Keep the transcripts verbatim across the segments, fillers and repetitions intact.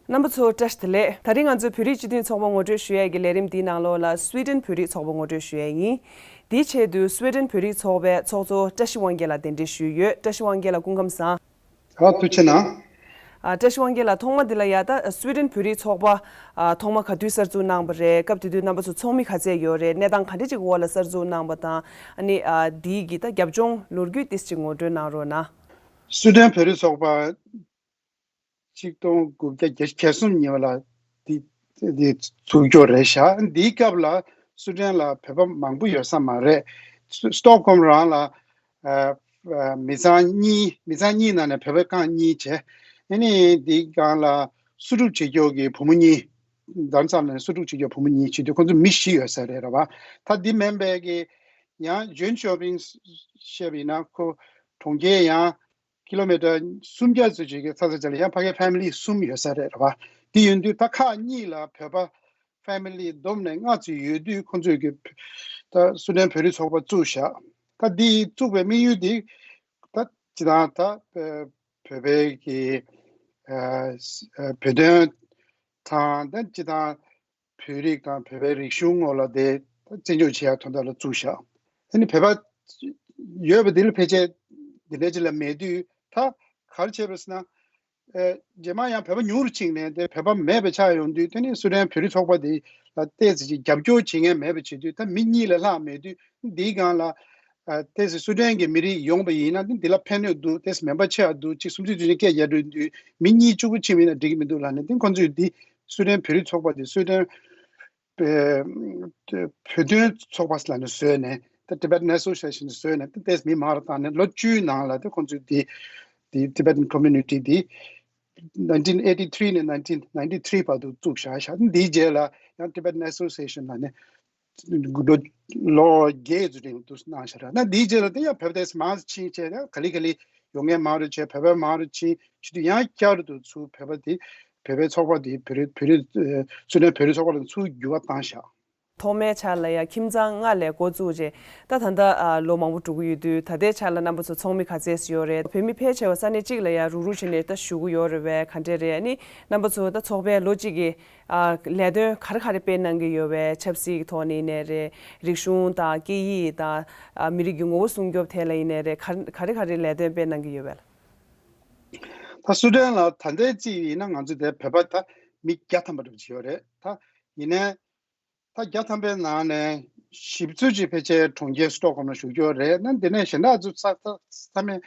རྣམ་པ་ཚོ་བཀྲ་ཤིས་བདེ་ལེགས། ད་རིང་ང་ཚོས་བོད་རིགས་སྤྱི་མཐུན་ཚོགས་པ་ངོ་སྤྲོད་ཞུ་ཡས་ཀྱི་ལས་རིམ་འདིའི་ནང་ལོགས་ལ་སུའེ་ཏན་བོད་རིགས་ཚོགས་པ་ངོ་སྤྲོད་ཞུ་ཡས་ཡིན། དེའི་ཆེད་དུ་སུའེ་ཏན་བོད་རིགས་ཚོགས་པའི་ཚོགས་གཙོ་བཀྲ་ཤིས་དབང་རྒྱལ་ལགས་གདན་འདྲེན་ཞུས་ཡོད། བཀྲ་ཤིས་དབང་རྒྱལ་ལགས་སྐུ་ཁམས་བཟང་། ཨ། ཐུགས་རྗེ་གནང་། ཨ། བཀྲ་ཤིས་དབང་རྒྱལ་ལགས་ཐོག་མ་འདི་ལ་ཡ་ད་སུའེ་ཏན་བོད་རིགས་ཚོགས་པ་ཨ། ཐོག་མ་ག་དུས་གསར་འཛུགས་གནང་བ་རེད། སྐབས་དེ་དུས་རྣམ་པ་ཚོ་ཚོགས་མི་ག་ཚད་ཡོད་རེད། གནས་སྟངས་ག་འདྲ་ཅིག་འོག་ལ་གསར་འཛུགས་གནང་བ་དང་། ཨ་ནི་ཨ། འདིའི་གི་ད་རྒྱབ་ལྗོངས་ལོ་རྒྱུས་ཏིས་ཅིག་ངོ་སྤྲོད་གནང་རོགས་གནང་། སུའེ་ཏན་བོད་རིགས་ཚོགས་པ་ཆིག་སྟོང་དགུ་བརྒྱ་བརྒྱད་ཅུ་གྱ་གསུམ་ཉེ་བ་ལ་འདི་འདི་ཚུགས་ཀྱོག་རེད་ཤག་འདིའི་སྐབས་ལ་སུའེ་ཏན་ལ་བོད་པ་མང་པོ་ཡོད་ས་མ་རེད། སུ་སི་ཊོག་ཧོམ་རང་ལ་ཨ་ཨ་མི་ཚང་གཉིས། མི་ཚང་གཉིས་ནང་ནས་བོད་པ་རྐང་གཉིས་བྱས། ཨ་ནི་འདིའི་སྒང་ལ་སུ་ཊུག་བྱེད་ཀྱོག་གི་བུ་མོ་གཉིས། རྡ་རམ་ས་ལ་ནས་སུ་ཊུག་བྱེད་ཀྱོག་བུ་མོ་གཉིས་བྱེད་དུས་ཁོང་ཚོ་མི་བཞི་ཡོད་ས་རེད་ར་བ། ད་འདི་མིན་པའི་གི་ཡང་ཇོན་ཤོ་པིང་བཤད་པ་ཡིན་ན་ཁོ་གྲོང་ཁྱེར་ཡང་ཀི་ལོ་མི་ཊར་སུམ་བརྒྱ་ཙམ་ཅིག་གི་ཚ་ཚ་ཅིག་ལ་ཡང་ཕ་གི་ཕེ་མི་ལི་གསུམ་ཡོད་ས་རེད་ར་བ། དེ་ཡིན་དུས་ད་ཁག་གཉིས་ལ་བོད་པ་ཕེ་མི་ལི་བསྡོམས་ནས་ལྔ་ཙམ་ཡོད་དུས་ཁོང་ཚོས་ཀྱི་ད་སུའེ་ཏན་བོད་རིགས་ཚོགས་པ་བཙུགས་བཞག་ད་འདི་བཙུགས་པའི་དམིགས་ཡུལ་འདི་ད་སྤྱི་བཏང་ད་བོད་པའི་གི་ཨ་བོད་དོན་དང་ད་སྤྱི་བཏང་བོད་རིགས་དང་བོད་པའི་རིག་གཞུང་ངོ་ལ་དེ་བརྩི་འཇོག་བྱེད་ཡག་དོན་དག་ལ་བཙུགས་བཞག་ཨ་ནི་བོད་པ་ཡོད་པ་འདི་ལ་ཕལ་ཆེར་འདི་འདྲ་ཅིག་ལ་མེད་དུས་ད་ག་རེ་བྱས་པ་ཟེར་ན། ཨེ། རྗེས་མ་ཡང་བོད་པ་ཉུང་རུ་ཕྱིན་ནས་དེ་བོད་པ་མེད་པ་ཆགས་ཡོང་དུས་དེ་ནི་སུའེ་ཏན་བོད་རིགས་ཚོགས་པ་འདི་ལ་ཏོག་ཙམ་ཅིག་རྒྱབ་སྐྱོར་བྱེད་མཁན་མེད་པ་བྱེད་དུས་ད་མི་གཉིས་ལས་ལྷག་མེད་དུས་འདིའི་སྒང་ལ། ཨ། ཏོག་ཙམ་སུའེ་ཏན་གྱི་མི་རིགས་ཡོང་པ་ཡིན་ན་འདི་ལ་ཕན་ནུས་འདུག་ཏོག་ཙམ་མེད་པ་ཆེ་བ་འདུག་ཅིག་སུམ་ཅུ་དུས་ཆེན་སྐད་རྒྱག་འགྲོ་དུས་མི་གཉིས་བཅུ་དགུ་ཕྱིན་པ་ཡིན་ན་འགྲིག་གི་མི་འདུག་ལབ་ནས་དེ་ཁོང་ཚོས་འདི་སུའེ་ཏན་བོད་རིགས་ཚོགས་པ་འདི་སུའེ་ཏན་བོད་བོད་དོན་ཚོགས་པ་ལབ་ནས་བཟོས་ནས་ད་Tibetan Association བཟོས་ནས་ད་ཏོག་ཙམ་མི་མང་རུ་བཏང་ནས་ལོ་བཅུའི་ནང་ལ་ད་ཁོང་ཚོས་འདི་འདི་Tibetan Community འདི་nineteen eighty three ནས་nineteen ninety three བར་དུ་བཙུགས་བཞག་བཞག་འདིའི་རྗེས་ལ་ཡང་Tibetan Association ལབ་ནས། ལོ་ལོ་བརྒྱད་ཙམ་རིང་དུ་གནང་བཞག་ར་ན་འདིའི་རྗེས་ལ་དེ་ཡང་བོད་དེ་མང་ཕྱིན་བྱས་ན་ག་ལེ་ག་ལེ་ཡོང་མཁན་མང་རུ་བྱས་བོད་པ་མང་རུ་ཕྱིན་བྱེད་དུས་ཡང་བསྐྱར་དུ་ཚུར་བོད་པ་དེ་བོད་པའི་ཚོགས་པ་དེ་བོད་རིགས་བོད་རིགས་སུའེ་ཏན་བོད་རིགས་ཚོགས་པ་ལ་ཚུར་འགྱུར་བ་བཏང་བཞག་ཐོག་མའི་ཆར་ལ་ཡང་ཁྱིམ་ཚང་ལྔ་ལས་འགོ་བཙུགས་རྗེས་ད་ད་ལྟ་ལོ་མང་པོ་འགྲོ་གི་ཡོད་དུས་ད་ལྟའི་ཆར་ལ་རྣམ་པ་ཚོ་ཚོགས་མི་ག་ཚད་ཡོད་རེད། བོད་མི་ཕལ་ཆེ་བ་ས་གནས་གཅིག་ལ་ཡང་རུག་རུག་བྱས་ནས་ད་བཞུགས་ཀྱི་ཡོད་རེད་བས་ག་འདྲས་རེད། ཨ་ནི་རྣམ་པ་ཚོ་ད་ཚོགས་པའི་ལོ་གཅིག་གི་ཨ། ལས་དོན་ག་རེ་ག་རེ་སྤེལ་གནང་གི་ཡོད་པས། ཆབ་སྲིད་ཀྱི་ཐོག་ནས་ཡིན་ནའི་རེད། རིག་གཞུང་དང་སྐད་ཡིག་དང་། ཨ། མི་རིགས་ཀྱི་ངོ་བོ་སྲུང་སྐྱོབ་ཐད་ལ་ཡིན་ནའི་རེད། ག་ག་རེ་ག་རེ་ལས་དོན་སྤེལ་གནང་གི་ཡོད་པས། ད་སུའེ་ཏན་ལ་ད་ལྟའི་རྩིས་ཡིན་ན་ང་ཚོ་དེ་བོད་པ་ད་མི་བརྒྱ་ཐམ་པ་འགྲོ་གི་ཡོད་རེད། ད་ཡིན་ནའི་ད་བརྒྱ་ཐམ་པའི་ནང་ནས་བཞི་བཅུ་ཅིག་ཕལ་ཆེར་གྲོང་ཁྱེར་སི་ཊོག་ཧོམ་ལ་བཞུགས་ཀྱི་ཡོད་རེད། ན་འདི་ནས་གཞན་དག་ཚོ་ས་ས་ས་མེད་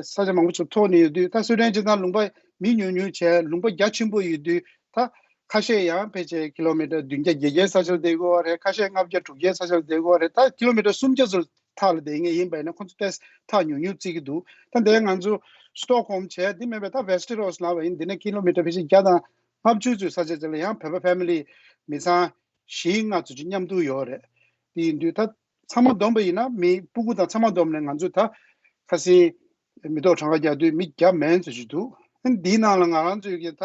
ས་ཆ་མང་པོ་ཚོ་ཐོག་ནས་ཡོད་དུས་ད་སུའེ་ཏན་སྤྱིར་བཏང་ལུང་པ་མི་ཉུང་ཉུང་བྱས་ལུང་པ་རྒྱ་ཆེན་པོ་ཡོད་དུས་ད་ཁ་ཤས་ཡང་ཕལ་ཆེར་ཀི་ལོ་མི་ཊར་བདུན་བརྒྱ་བརྒྱད་བརྒྱའི་ས་ཆར་བསྡད་ཀྱི་ཡོད་རེད། ཁ་ཤས་ལྔ་བརྒྱ་དྲུག་བརྒྱའི་ས་ཆར་བསྡད་ཀྱི་ཡོད་རེད། ད་ཀི་ལོ་མི་ཊར་སུམ་བརྒྱ་ཚོ་ཐག་ལ་བསྡད་མཁན་ཡིན་པ་ཡིན་ན་ཁོང་ཚོ་ཏོག་ཙམ་ཐག་ཉུང་ཉུང་བརྩི་གི་འདུག་ད་འདིར་ང་ཚོ་སི་ཊོག་ཧོམ་བྱས་འདི་མིན་པའི་ད་ཝེ་སི་ཊི་རོ་སི་ལབ་པ་ཡིན། འདི་ནས་ཀི་ལོ་མི་ཊར་ཕལ་ཆེར་བརྒྱ་དང་ལྔ་བཅུ་ཙམ་ས་ཆ་ཅིག་ལ་ཡང་བོད་པ་ཕེ་མི་ལི་མི་ཚང་བཞི་ལྔ་ཙམ་ཅིག་མཉམ་དུ་ཡོད་རེད། དེ་ཡིན་དུས་ད་ཚང་མ་བསྡོམས་པ་ཡིན་ན་མི་སྤུ་གུ་དང་ཚང་མ་བསྡོམས་ནས་ང་ཚོས་ད་ཁ་སང་མི་ཐོག་གྲངས་ཀ་རྒྱག་དུས་མི་བརྒྱ་མན་ཙམ་ཅིག་འདུག་འདིའི་ནང་ལ་ང་རང་ཚོའི་གི་ད་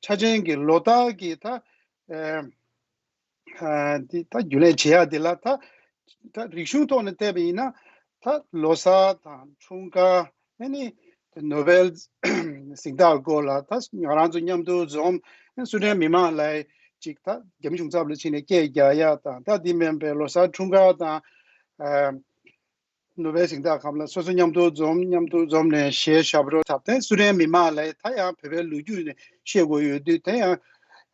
ཆ་ཅན་གྱི་ལོ་ལྟར་གྱི་ད་ཨ་འདི་ད་རྒྱུན་ལས་བྱེད་ཡག་འདི་ལ་ད་ད་རིག་གཞུང་ཐོག་ནས་བལྟས་པ་ཡིན་ན་ད་ལོ་གསར་དང་འཁྲུངས་སྐར་ཨ་ནི་ནོ་བེལ་གཟེངས་རྟགས་སྐོར་ལ་ད་ང་རང་ཚོ་མཉམ་དུ་འཛོམས། སུའེ་ཏན་མི་མང་ལ་ཅིག་ད་རྒྱ་མི་གཞུང་ཚབ་ལ་ཕྱིན་ནས་སྐད་རྒྱག་ཡག་དང་ད་འདི་མིན་པའི་ལོ་གསར་འཁྲུངས་སྐར་དང་ཨ། ནོ་བེལ་གཟེངས་རྟགས་སྐབས་ལ་སོ་སོ་མཉམ་དུ་འཛོམས། མཉམ་དུ་འཛོམས་ནས་གཞས་ཞབས་བྲོ་འཁྲབ་སྟེ་སུའེ་ཏན་མི་མང་ལ་ད་ཡང་བོད་པའི་ལོ་རྒྱུས་ནས་བཤད་དགོས་ཡོད་དུས་ད་ཡང་ཨ་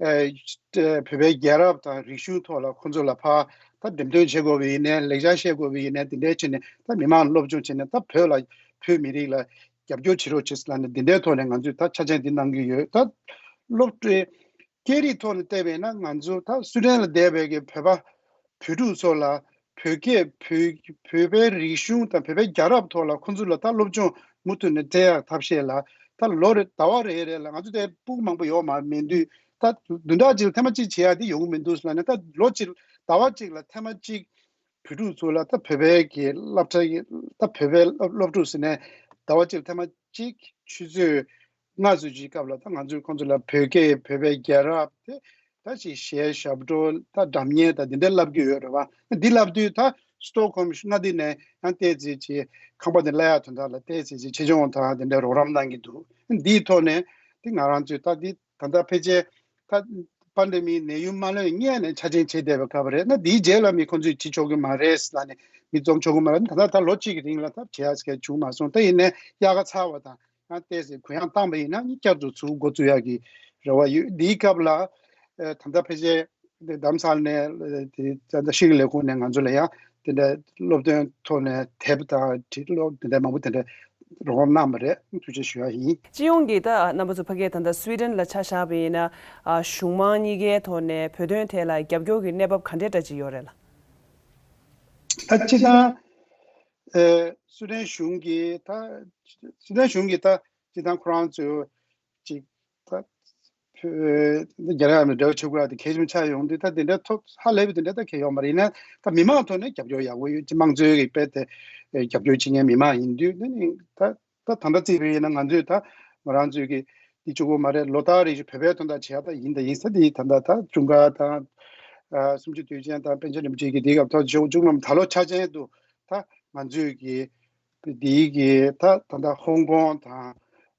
བོད་པའི་རྒྱལ་རབས་དང་རིག་གཞུང་ཐོག་ལ་ཁོང་ཚོ་ལ་ཕར་ད་འགྲེམས་སྟོན་བྱེད་དགོས་པ་ཡིན་ནའི་ལེགས་སྦྱར་བཤད་དགོས་པ་ཡིན་ནའི་དེ་འདྲའི་བྱས་ནས་ད་མི་མང་སློབ་སྦྱོང་བྱས་ནས་ད་བོད་ལ་བོད་མི་རིགས་ལ་རྒྱབ་སྐྱོར་བྱེད་རོགས་བྱེད་ཟེར་ལབ་ནས་འདི་འདྲའི་ཐོག་ནས་ང་ཚོས་ད་ཆ་རྐྱེན་འདི་གནང་གི་ཡོད། ད་སློབ་གྲྭའི་སྐད་རིགས་ཐོག་ནས་བལྟས་པས་ན་ང་ཚོ་ད་སུའེ་ཏན་ལ་བསྡད་པའི་གི་བོད་པ་བོད་ཕྲུག་ཚོ་ལ་བོད་སྐད་བོད་བོད་པའི་རིག་གཞུང་དང་བོད་པའི་རྒྱལ་རབས་ཐོག་ལ་ཁོང་ཚོ་ལ་ད་སློབ་སྦྱོང་མུ་མཐུད་ནས་སྤྲད་ཡག་ཐབས་ཤེས་ལ་ད་ལོ་རེ་ཟླ་བ་རེ་རེ་ལ་ང་ཚོ་དེ་སྤུ་གུ་མང་པོ་ཡོད་མ་མེད་དུས་ད་བདུན་ཕྲག་གཅིག་ལ་ཐེངས་མ་གཅིག་བྱེད་ཡག་དེ་ཡོང་གི་མི་འདུག་ཟེར་ལབ་ནས་ད་ལོ་གཅིག་ཟླ་བ་གཅིག་ལ་ཐེངས་མ་གཅིག་བོད་ཕྲུག་ཚོ་ལ་ད་བོད་པའི་གི་སློབ་གྲྭ་གི་ད་བོད་པའི་སློབ་སློབ་ཕྲུག་ཟེར་ནས་ཟླ་བ་གཅིག་ལ་ཐེངས་མ་གཅིག་ཆུ་ཚོད་ལྔ་ཙམ་ཅིག་སྐབས་ལ་ད་ང་ཚོས་ཁོང་ཚོ་ལ་བོད་སྐད་བོད་པའི་རྒྱལ་རབས་དེ་ད་ཅིག་གཞས་ཞབས་བྲོ་ད་སྒྲ་སྙན་ད་འདི་འདྲ་བསླབ་ཀྱི་ཡོད་རེད་བ། འདི་བསླབ་དུས་ད་སི་ཊོག་ཧོམ་མངའ་སྡེ་ནས་ཡང་ཏོག་ཙམ་ཅིག་ཁང་པ་འདི་གླ་ཡག་དོན་དག་ལ་ཏོག་ཙམ་ཅིག་ཆེད་སྦྱོང་དང་འདི་འདྲ་རོགས་རམ་གནང་གི་འདུག་འདིའི་ཐོག་ནས་ དེ་ང་རང་ཚོས་ད་འདི་ད་ལྟ་ཕལ་ཆེར་ད་པན་ཌེ་མིའི་ནད་ཡམས་མ་ལངས་སྔོན་ནས་ཆ་རྐྱེན་བྱས་བསྡད་པའི་སྐབས་རེད་ན། འདིའི་རྗེས་ལ་མི་ཁོང་ཚོས་བྱེད་ཆོག་གི་མ་རེད་ལབ་ནས་མི་འཛོམས་ཆོག་གི་མ་རེད། ད་ལྟ་ད་ལོ་གཅིག་གི་རིང་ལ་ད་བྱེད་ཡག་ཅིག་བྱུང་མ་སོང་། ད་ཡིན་ནའི་དབྱར་ཁ་ཚར་བ་དང་ང་བལྟས་ཚེ་གུ་ཡངས་བཏང་པ་ཡིན་ན་ནི་བསྐྱར་དུ་ཚུར་འགོ་བཙུགས་ཡག་གི་རེ་བ་ཡོད། འདིའི་སྐབས་ལ་ཨ་ད་ལྟ་ཕལ་ཆེར་རྡ་རམ་ས་ལ་ནས་དེ་ད་ལྟ་ཤེས་རིག་ལས་ཁུངས་ནས་ང་ཚོ་ལ་ཡང་དེ་འདྲ་སློབ་སྟོན་ཐོག་ནས་དེབ་དང་བྲིས་སློབ་དེ་འདྲ་མང་པོ་དེ་འདྲ་རོགས་རམ་གནང་བ་རེད། ཐུགས་རྗེ་ཞུ་ཡག་ཡིན། སྤྱི་ཡོངས་ཀྱི་ད་རྣམ་པ་ཚོ་ཕ་གིར་ད་ལྟ་སུའི་ཌེན་ལ་ཆ་བཞག་པ་ཡིན་ན་ཨ་གཞུང་མང་གཉིས་ཀའི་ཐོག་ནས་བོད་དོན་ཐད་ལ་རྒྱབ་སྐྱོར་གྱི་གནས་བབ་ག་འདྲའི་འདྲ་ཅིག་ཡོད་རེད་ལ། ད་སྤྱི་བཏང་ཨེ་སུའི་ཌེན་གཞུང་གིས་ད་སུའི་ཌེན་གཞུང་གིས་ད་སྤྱི་བཏང་ཁོ་རང་ཚོས་ཅིག་ད་བོད་རྒྱ་ནག་མི་འབྲེལ་བ་ཆེ་དགོས་ཡག་དེ་གལ་ཆེན་པོ་ཆགས་ཡོང་དུས། ད་དེ་འདྲ་ཐོག་ཧ་ལས་པའི་དེ་འདྲ་ད་གལ་ཡོད་མ་རེད། ཡིན་ན་ད་མི་མང་ཐོག་ནས་རྒྱབ་སྐྱོར་ཡག་པོ་ཡོད། ཅིག་དམངས་གཙོའི་གི་དཔེ་དེ་རྒྱབ་སྐྱོར་བྱེད་མཁན་མི་མང་ཡིན་དུས། དེ་ནི་ད་ད་ད་ལྟ་བརྩིས་པ་ཡིན་ན་ང་ཚོས་ད་ང་རང་ཚོའི་གི་དེ་གཅིག་པོ་མ་རེད། ལོ་ལྟར་རེ་བཞིན་བོད་པའི་དོན་དག་བྱེད་ཡག་ད་ཡིན་ད་ཡིན་ས་དེ་ད་ད་ད་ཅུང་དཀའ་དང་ཨ་སུམ་ཅུ་དུས་ཆེན་དང་པཎ་ཆེན་རིན་པོ་ཆེ་གི་དེ་སྐབས་ཐོག་ཅུང་ཅུང་མམ་ད་ལོ་ཆ་ཅན་དུ་ད་ང་ཚོས་གི་དེའི་གི་ད་ད་ལྟ་ཧོང་ཀོང་དང་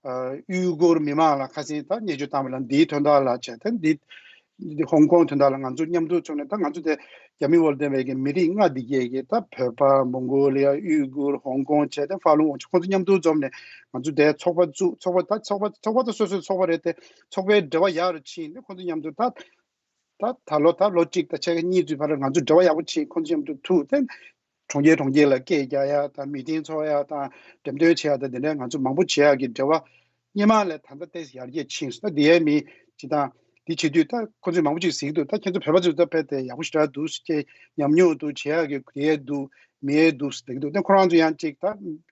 ཨ་ཡུ་གུར་མི་མང་ལ་ཁ་སང་ད་བརྙས་བཅོས་བཏང་བ་ལ་འདིའི་དོན་དག་ལ་བྱས་ད་འདི་འདི་ཧོང་ཀོང་དོན་དག་ལ་ང་ཚོ་མཉམ་དུ་ཚོགས་ནས། ད་ང་ཚོ་དེ་རྒྱ་མི་འོག་ལ་བསྡད་པའི་གི་མི་རིགས་ལྔ་འདི་གས་གི་ད་བོད་པ་མོང་གོ་ལི་ཡ་ཡུ་གུར་ཧོང་ཀོང་བྱས་ཏེ་ཧྥ་ལུང་ཁོང་ཚོ་མཉམ་དུ་འཛོམས་ནས་ང་ཚོ་དེ་ཚོགས་པ་བཙུགས། ཚོགས་པ་ད་ཚོགས་པ་ཚོགས་པ་ད་སོ་སོའི་ཚོགས་པ་རེད་དེ། ཚོགས་པའི་འབྲེལ་བ་ཡག་རུ་ཕྱིན་ནས་ཁོང་ཚོ་མཉམ་དུ་ད་ད་ད་ལོ་ད་ལོ་གཅིག་དང་ཕྱེད་ཀ་གཉིས་ཙམ་བར་ང་ཚོ་འབྲེལ་བ་ཡག་པོ་བྱས། ཁོང་ཚོ་མཉམ་དུ་ཐུག་སྟེ་གྲོང་ཁྱེར་གྲོང་ཁྱེར་ལ་སྐད་རྒྱག་ཡ་དང་མི་ཊིང་ཚོགས་ཡ་དང་འགྲེམས་སྟོན་བྱེད་ཡ་དང་དེ་འདྲ་ང་ཚོ་མང་པོ་བྱེད་ཡ་གི་འབྲེལ་བ་སྔོན་མ་ལས་ད་ལྟ་ཏོག་ཙམ་ཡར་རྒྱས་ཕྱིན་སོང་། ད་འདི་ཡའི་མི་ཅི་དང་འདི་བྱེད་དུས་ད་ཁོང་ཚོས་མང་པོ་ཅིག་གཟིགས་འདུག་ད་ཁྱེད་ཚོ་བོད་པ་ཚོས་ད་དཔེ་དེ་ཡག་པོ་ཞེ་དྲག་འདུག་ཅེས་ཉམས་མྱོང་འདུག་བྱེད་ཡག་གི་དེ་འདུག་མེད་འདུག་ཟེར་གྱི་འདུག་ད་ཁོ་རང་ཚོ་ཡང་ཅིག་ད་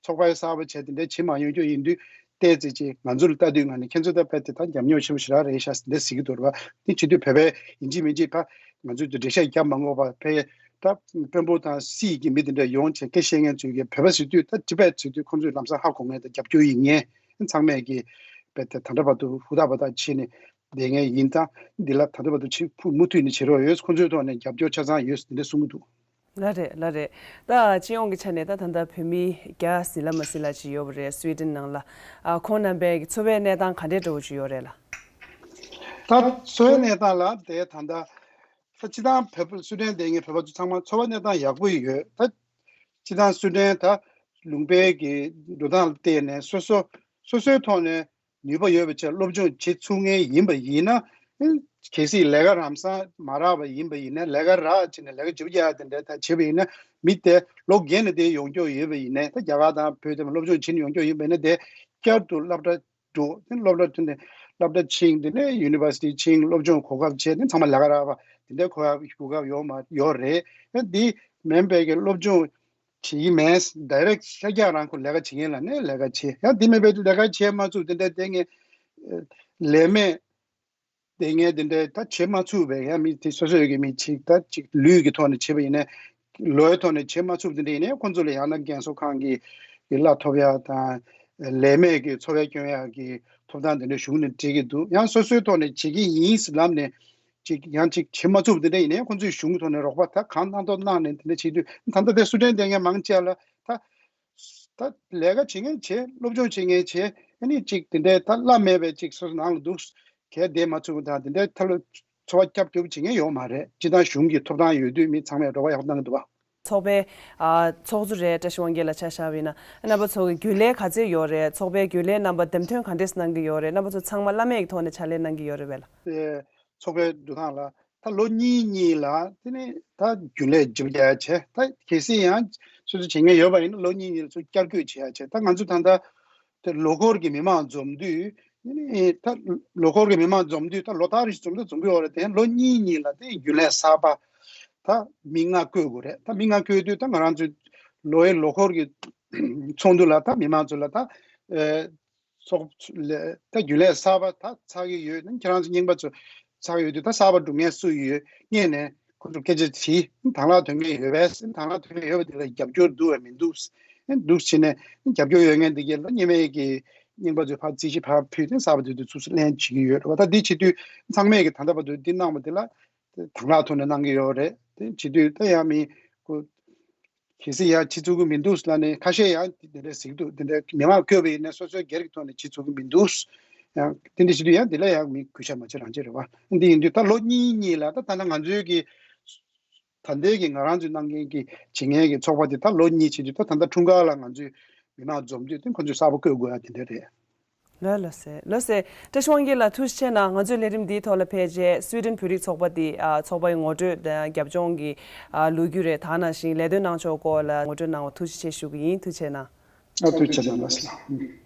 ཚོགས་པ་གསར་པ་བྱས་དེ་འདྲ་བྱེད་མ་ཡོང་རྒྱུ་ཡིན་དུས། ཏོག་ཙམ་ཅིག་ང་ཚོ་ལ་ལྟ་དུས་ང་ནི་ཁྱེད་ཚོ་ད་དཔེ་དེ་ད་ཉམས་མྱོང་ཆེན་པོ་ཞེ་དྲག་རེད་ཤག་འདི་ཟེར་གྱི་འདུག་རེད་པ། དེ་བྱེད་དུས་བོད་པའི་ཡིན་གཅིག་མིན་གཅིག་ད་ང་ཚོས་དེ་འགྲེལ་བཤད་རྒྱབ་མ་དགོས་པ་ཕལ་ད་དཔོན་པོ་དང་སྲིད་ཀྱི་མི་དེ་འདྲ་ཡོང་བྱས་སྐད་བཤད་མཁན་ཚོས་ཀྱི་བོད་པ་ཟེར་དུས་ད་ཊི་བེཊ་ཟེར་དུས་ཁོང་ཚོས་ལམ་སང་ཧ་གོ་མཁན་དང་རྒྱབ་སྐྱོར་ཡིན་མཁན་ཚང་མས་ཀྱི་དཔེ་དེ་ད་ལྟ་བར་དུ་ཧུར་ཐག་འབད་ཐག་བྱས་ནས་བསྡད་མཁན་ཡིན། ད་འདི་ལ་ད་ལྟ་བར་དུ་ཕྱི་ཕུ་མུ་མཐུད་ནས་བྱེད་རོགས་ཡོད། ཁོང་ཚོའི་ཐོག་ནས་རྒྱབ་སྐྱོར་ཆ་ཚང་ཡོད་ཟེར་འདི་འདྲ་གསུང་གི་འདུག་ལགས་རེད། ལགས་རེད། ད་སྤྱི་ཡོངས་ཀྱི་ཆ་ནས་ད་ད་ལྟ་བོད་མི་བརྒྱ་ཟིན་ལ་མ་ཟིན་ལ་ཅིག་ཡོད་པ་རེད། སུའི་ཌེན་ནང་ལ། ཨ་ཁོང་རྣམ་པའི་འཚོ་བའི་གནས་སྟངས་ག་འདྲའི་འདྲ་བོ་ཅིག་ཡོད་རེད་ལགས། ད་འཚོ་བའི་གནས་སྟངས་ལ་དེ་ད་ལྟ་ད་སྤྱི་བཏང་བོད་པ་སུའི་ཌེན་བསྡད་མཁན་བོད་པ་ཚོ་ཚང་མ་འཚོ་བའི་གནས་སྟངས་ཡག་པོ་ཡོད། ད་སྤྱི་བཏང་སུའི་ཌེན་ད་ལུང་པའི་གི་འགྲོ་སྟངས་ལ་བལྟས་ནས་སོ་སོ་སོ་སོའི་ཐོག་ནས་ནུས་པ་ཡོད་པ་བྱས་སློབ་སྦྱོང་བྱེད་ཚུགས་མཁན་ཡིན་པ་ཡིན་ན། གལ་སྲིད་ལས་ཀ་རང་སང་མ་རག་པ་ཡིན་པ་ཡིན་ན། ལས་ཀ་རག་བྱས་ནས་ལས་ཀ་ལྗིད་པོ་རྒྱག་ཡ་དེ་འདྲ་ད་བྱེད་པ་ཡིན་ན། མི་དེ་ལོ་རྒས་ནས་དེ་ཡོང་རྒྱུ་ཡོད་པ་ཡིན་ནའི། ད་རྒྱ་གར་དང་བོད་དེ་སློབ་སྦྱོང་བྱེད་ནས་ཡོང་རྒྱུ་ཡིན་པ་ཡིན་ན། དེ་བསྐྱར་དུ་སློབ་གྲྭ་འགྲོ། དེ་སློབ་གྲྭ་ཐོན་ནས་སློབ་གྲྭ་ཕྱིན། དེ་ནས་ཡུ་ནི་ཝར་སི་ཊི་ཕྱིན། སློབ་སྦྱོང་གོ་སྐབས་བྱས། དེ་ཚང་མ་ལས་ཀ་རག་པ་དེ་འདྲའི་གོ་སྐབས་གོ་སྐབས་ཡོད་མ་ཡོད་རེད། འདི་མིན་པའི་གི་སློབ་སྦྱོང་བྱེད་ཀྱི་མེད། ཌའི་རེག་ཤར་རྒྱག་རང་ཁོ་ལས་ཀ་བྱེད་མཁན་ལ་ནས་ལས་ཀ་བྱེད། ཡང་འདི་མིན་པའི་ལས་ཀ་བྱེད་མ་ཚུགས་དེ་འདྲ་བསྡད་མཁན་ལས་མེད་བསྡད་མཁན་དེ་འདྲ་ད་བྱེད་མ་ཚུགས་པའི་ཡང་མི་དེ་སོ་སོའི་གི་མི་གཅིག་ད་གཅིག་ལུས་ཀྱི་ཐོག་ནས་བྱེད་པ་ཡིན་ན། ལོའི་ཐོག་ནས་བྱེད་མ་ཚུགས་དེ་འདྲ་ཡིན་ན། ཁོང་ཚོ་ལ་ཡང་ན་རྒན་གསོ་ཁང་གི་གི་གླ་ཐོབ་ཡག་དང་། ལས་མེད་ཀྱི་འཚོ་བ་སྐྱོང་ཡག་གི་ཐོབ་ཐང་དེ་འདྲ་གཞུང་ནས་སྤྲད་ཀྱི་འདུག་ཡང་སོ་སོའི་ཐོག་ནས་བྱེད་ཀྱི་ཡིན་ཟེར་ལབ་ནས་ཅིག་ཡང་ཅིག་བྱེད་མ་ཚུགས་དེ་འདྲ་ཡིན་ནའི་ཁོང་ཚོས་གཞུང་གི་ཐོག་ནས་རོགས་པ་ད་གང་གནང་ཐུབ་གནང་ནས་དེ་འདྲ་བྱེད་དུས། ད་ལྟ་དེ་སུའི་ཌེན་བསྡད་མཁན་མང་ཆེ་ལ་ད་ད་ལས་ཀ་བྱེད་མཁན་བྱེད། སློབ་སྦྱོང་བྱེད་མཁན་བྱེད། ཨ་ནི་ཅིག་དེ་འདྲའི་ད་གླ་མེད་པའི་ཅིག་སོ་སོ་ནང་ལ་འདུག་གས་བསྡད་མ་ཚུགས་དང་། དེ་འདྲའི་ཐབས་ལ་འཚོ་བ་སྐྱབས་སྐྱོབ་བྱེད་མཁན་ཡོད་མ་རེད། སྤྱི་བཏང་གཞུང་གི་ཐོབ་ཐང་ཡོད་དུས་མི་ཚང་མས་རོགས་པ་ཡག་པོ་གནང་གི་འདུག་བ། ཚོགས་པའི་ཨ་ཚོགས་གཙོ་རེད། བཀྲ་ཤིས་དབང་རྒྱལ་ལགས་ཆ་བཞག་པ་ཡིན་ན། རྣམ་པ་ཚོ་གི་རྒྱུན་ལས་ག་ཚད་ཡོད་རེད། ཚོགས་པའི་རྒྱུན་ལས་རྣམ་པ་འདེམས་ཐོན་ག་འདྲས་གནང་གི་ཡོད་རེད། རྣམ་པ་ཚོ་ཚང་མ་བླ་མེད་ཀྱི་ཐོག་ནས་ཕྱག་ལས་གནང་གི་ཡོད་རེད་པས་ལགས། ཨེ་ཚོགས་པའི་འགྲོ་སྟངས་ལ་ད་ལོ་གཉིས་གཉིས་ལ་དེ་ནས་ད་རྒྱུན་ལས་ལྗིད་པོ་རྒྱག་ཡ་བྱས། ད་གལ་སྲིད་ཡང་སོ་སོ་བྱེད་མཁན་ཡོད་པ་ཡིན་ན་ལོ་གཉིས་གཉིས་ལ་ཚུར་བསྐྱར་བསྐོས་བྱེད་ཡ་བྱས། ད་ང་ཚོ་ད་ལྟ་དེ་ལོ་འཁོར་གྱི་མི་མང་འཛོམས་དུས། ཨེ་ད་ལོ་འཁོར་གྱི་མི་མང་འཛོམས་དུས་ད་ལོ་ལྟར་རེ་བཞིན་འཛོམས་ད་འཛོམས་ཀྱི་ཡོད་རེད་དེ། ལོ་གཉིས་གཉིས་ལ་དེ་རྒྱུན་ལས་གསར་པ་ད་མི་ལྔ་བསྐོ་དགོས་རེད། ད་མི་ལྔ་བསྐོས་དུས་ད་ང་རང་ཚོའི་ལོའི་ལོ་འཁོར་གྱི་ཚོགས་འདུ་ལ་ད་མི་མང་ཚོ་ལ་ད་ཨེ་ཚོགས་ལས་ད་རྒྱུན་ལས་གསར་པ་ད་ཚར་གྱི་ཡོད་ན། ཁྱེད་རང་ཚོ་རྙིང་པ་ཚོ་ཚར་གྱི་ཡོད་དུས། ད་གསར་པ་སྒྲུབ་མཁན་སུ་ཡོད་སྔོན་ནས་ཁོ་ཚོར་སྐད་ཆ་དྲིས། དང་བླངས་ཐོན་མཁན་ཡོད་པས། དང་བླངས་ཐོན་མཁན་ཡོད་པ་དེ་ལ་རྒྱབ་སྐྱོར་འདུག་བས་མི་འདུག་འདུག་བྱས་ནས་རྒྱབ་སྐྱོར་ཡོད་མཁན་དེ་གས་ལ་རྙིང་པའི་གི་རྙིང་པ་ཚོས་ཕར་རྩིས་གཞི་ཕར་ཕུལ་ཏེ་གསར་པ་དེ་ཚོ་ཚུར་ལེན་བྱེད་ཀྱི་ཡོད་རེད་བ། ད་འདི་བྱེད་དུས་ཚང་མས་གི་ད་ལྟ་བར་དུ་འདི་གནང་བ་དེ་ལ་དང་བླངས་ཐོག་ནས་གནང་གི་ཡོད་རེད། དེ་བྱེད་དུས་ད་ཡང་མི་ཁོ་གལ་སྲིད་ཡང་བྱེད་ཚུགས་ཀྱི་མི་འདུག་ལབ་ནས་ཁ་ཤས་ཡང་དེ་འདྲ་ཟེར་གྱི་འདུག་དེ་འདྲ་མི་མང་བསྐོས་པ་ཡིན་ན་སོ་སོའི་སྒེར་གྱི་ཐོག་ནས་བྱེད་ཚུགས་ཀྱི་མི་འདུག་ཡང་དེ་འདྲ་བྱེད་དུས་ཡང་དེ་ལ་ཡང་མི་གུས་ཞབས་མ་བྱེད་རང་བྱེད་རེད་བ། འདི་ཡིན་དུས་ད་ལོ་གཉིས་གཉིས་ལ་ད་ད་ལྟ་ང་ཚོའི་གི་ད་ལྟའི་གི་ང་རང་ཚོའི་གནང་མཁན་གྱི་བྱེད་མཁན་གྱི་ཚོགས་པ་དེ་ད་ལོ་གཉིས་བྱེད་དུས་ད་ད་ལྟ་འཁྲུངས་སྐར་ལ་ང་ཚོས་མི་ནག་འཛོམས་དུས་དེ་ཁོ་ཚོས་གསར་པ་བསྐོས་དགོས་ཡ་དེ་འདྲ་རེད། ལགས་ལགས་སེ། ལགས་སེ། བཀྲ་ཤིས་དབང་རྒྱལ་ལགས་ཐུགས་རྗེ་ཆེ་གནང་། ང་ཚོའི་ལས་རིམ་འདིའི་ཐོག་ལ་ཕེབས་རྗེས་སུའི་ཌེན་བོད་རིགས་ཚོགས་པ་འདི་ཨ་ཚོགས་པ་ཡི་ངོ་སྤྲོད་དང་རྒྱབ་ལྗོངས་ཀྱི་ཨ་ལོ་རྒྱུས་རེད། ད་ནང་བཞིན་ལས་དོན་གནང་ཕྱོགས་སྐོར་ལ་ངོ་སྤྲོད་གནང་བ་ཐུགས་རྗེ་ཆེ་ཞུ་གི་ཡིན། ཐུགས་རྗེ་ཆེ་གནང་། ཨ་ཐུགས་རྗེ་ཆེ་གནང་། ལགས་སོ།